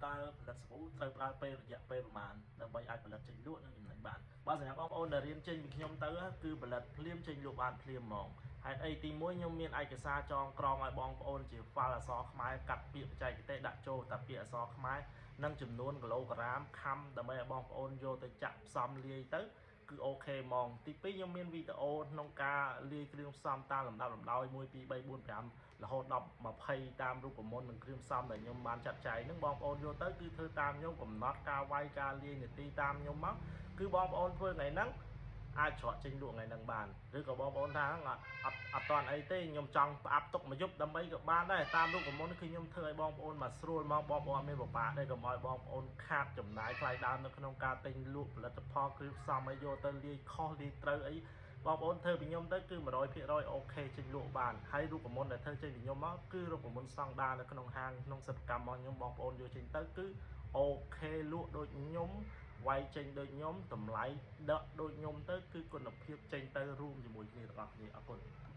តើផលិតសាប៊ូត្រូវប្រើពេលរយៈពេលប្រហែលដើម្បីអាចផលិតចេញលក់និងចំណេញបានបើសម្រាប់បងប្អូនដែលរៀនចេញពីខ្ញុំទៅគឺផលិតភ្លាមចេញលក់បានភ្លាមហ្មងហេតុអីទីមួយខ្ញុំមានឯកសារចងក្រងឲ្យបងប្អូនជា file អក្សរខ្មែរកាត់ពាក្យបច្ចេកទេសដាក់ចូលតែពាក្យអក្សរខ្មែរនិងចំនួនគីឡូក្រាមខាំដើម្បីឲ្យបងប្អូនយកទៅចាក់ផ្សំលាយទៅគឺ OK ហ្មងទី2ខ្ញុំមានវីដេអូក្នុងការលាយគ្រឿងផ្សំតាមលំដាប់លំដោយ1 2 3 4 5រហូតដល់20តាមរូបមន្តនិងគ្រឿងផ្សំដែលខ្ញុំបានចាត់ចែងហ្នឹងបងប្អូនយកទៅគឺធ្វើតាមខ្ញុំកំណត់ការវាយការលាយនាទីតាមខ្ញុំមកគឺបងប្អូនធ្វើថ្ងៃហ្នឹងអាចច្រកចេញលក់ថ្ងៃហ្នឹងបានឬក៏បងប្អូនថាអត់អត់អត់តាន់អីទេខ្ញុំចង់ផ្អាប់ទុកមួយយប់ដើម្បីក៏បានដែរតាមរូបមន្តគឺខ្ញុំធ្វើឲ្យបងប្អូនមកស្រួលមកបងប្អូនអត់មានពិបាកទេកុំឲ្យបងប្អូនខាតចំណាយថ្លៃដើមនៅក្នុងការទិញលក់ផលិតផលគ្រឿងផ្សំឲ្យយកទៅលាយខុសលាយត្រូវអីបងប្អូនធ្វើពីខ្ញុំទៅគឺ100% OK ចេញលក់បានហើយរូបមន្តដែលធ្វើចេញពីខ្ញុំមកគឺរូបមន្តស្តង់ដារនៅក្នុងហាងក្នុងសិប្បកម្មរបស់ខ្ញុំបងប្អូនយកចេញទៅគឺ OK លក់ដូចខ្ញុំវាយចេញដូចខ្ញុំតម្លៃដឹកដូចខ្ញុំទៅគឺគុណភាពចេញទៅរួមជាមួយគ្នាទាំងអស់គ្នាអរគុណ។